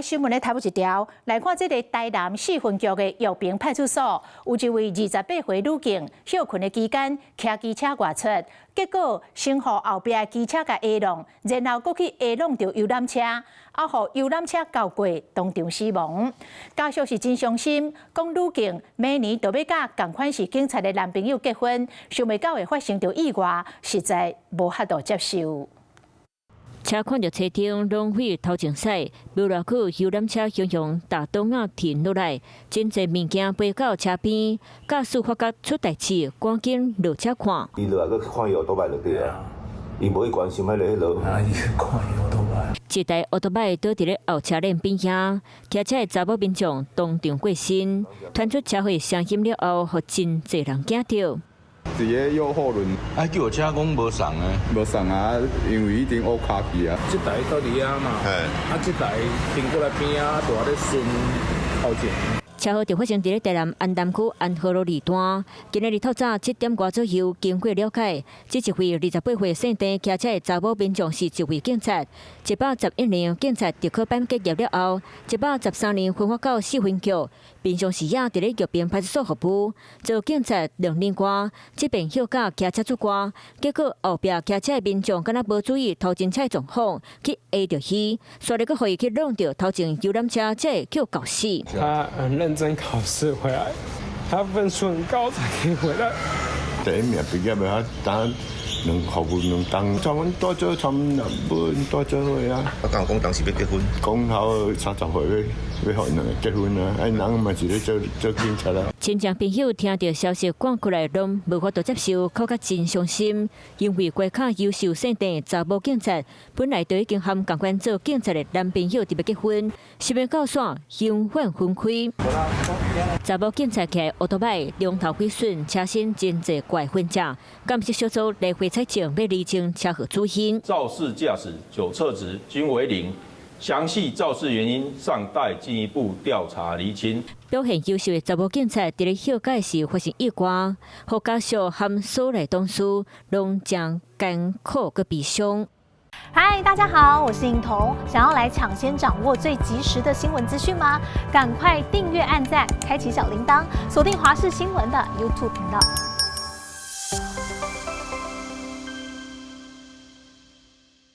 新聞咧頭一條，來看這個台南四分局的玉屏派出所，有一位28歲女警，歇睏的期間，騎機車外出，結果先予後壁的機車共挵挵，然後閣去挵挵著遊覽車，啊，予遊覽車鉤過，當場死亡。家屬是真傷心，講女警明年就欲佮仝款是警察的男朋友結婚，想袂到會發生著意外，實在無法度接受。車看著車頂攏歲頭前駛，無偌久遊覽車雄雄踏擋仔停落來，真濟物件飛到車邊，駕駛發覺出代誌，趕緊落車看。伊落來閣看伊歐多擺就對啊，伊無去關心彼个彼落。啊，伊看伊歐多擺。一台歐多擺倒佇咧後車鏈邊遐，騎車的查某民眾當場過身，傳出車禍聲音了後，予真濟人驚著。佇咧右後輪，啊，救護車講無送的，無送啊，因為已經烏卡去啊。這台倒佇遐嘛，啊，這台停過來邊仔，就佇咧順頭前。車禍就發生佇咧台南安南區安和路二段。今仔日透早7點外左右，經過了解，這一位28歲姓鄭騎車的查某民眾是一位警察。111年警察特考班結業了後，113年分發到四分局，平常時也佇咧玉屏派出所服務。做警察2年外，這遍歇假騎車出外，結果後壁騎車的民眾敢若無注意頭前車狀況，去挵著伊，煞來閣予伊去挵著頭前遊覽車，才會去𠢕死。他很認真考試回來，他分數很高才可以回來。第一名畢業的，啊，當兩服務兩冬，差阮帶做差無帶做伙啊。啊，敢有講當時欲結婚？講好30歲欲予𪜶兩個結婚啊！啊，人嘛是咧做做警察啊。親戚朋友聽著消息趕過來，攏無法度接受，哭甲真傷心。因為關卡優秀姓鄭查某警察，本來就已經和仝款做警察的男朋友佇欲結婚，想欲到煞永遠分開。查某警察騎歐多擺，龍頭毀損，車身真濟怪痕跡。鑑識小組來回採證，欲釐清車禍主因。肇事駕駛酒測值均為零，詳細肇事原因尚待進一步調查釐清。表現優秀的查某警察，佇咧歇假時發生意外，予家屬和所內同事攏誠艱苦閣悲傷。嗨，大家好，我是穎彤。想要來搶先掌握最及時的新聞資訊嗎？趕快訂閱、按讚、開啟小鈴鐺，鎖定華視新聞的 YouTube 頻道。